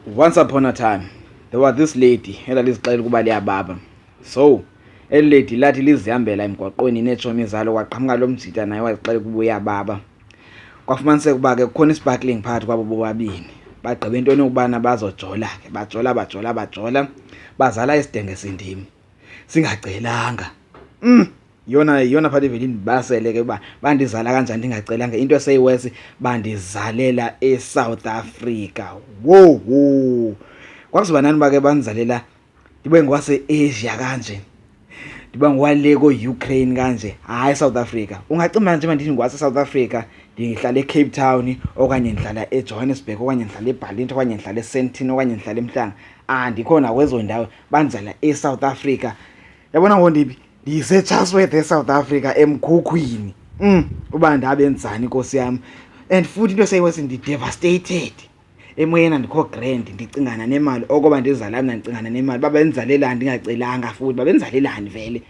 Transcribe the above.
Once upon a time there was this lady elalizixelela ukuba liyababa. So eli lady lathi lizihambela emgwaqweni neetshomi zalo, kwaqhamuka lo mjita naye wazixelela ukuba uyababa. Kwafumaniseka uba ke kukhona isparkling phakathi kwabo bobabini. Bagqiba entweni yokubana bazojola ke, bajola bajola bajola, bazala isidenge sindim singacelanga. Yona yona phathi ivele indibasele ke uba bandizala kanjani ndingacelanga. Into eseyiwesi, bandizalela eSouth Africa. Wo wo, kwakuzoba nani uba ke bandizalela ndibe ngowase-Asia kanje, ndiba ngowale ko-Ukraine kanje, hayi South Africa? Ungacima nje mandithi ngowase-South Africa, ndihlala eCape Town okanye ndihlala eJohannesburg okanye ndihlala eBallito okanye ndihlala eSandton okanye ndihlala eMhlanga, andikhona kwezo ndawo. Bandizala eSouth Africa. Yabona ngoku ndiphi? NdiseChatsworth eSouth Africa, emkhukhwini. Uba ndabenzani, nkosi yam? And futhi into eseyiwesi, ndi-devastated emoyeni, andikho grand, ndicingana nemali okoba ndizala mna, ndicingana nemali. Babenzalelani ndingacelanga? Futhi babenzalelani vele?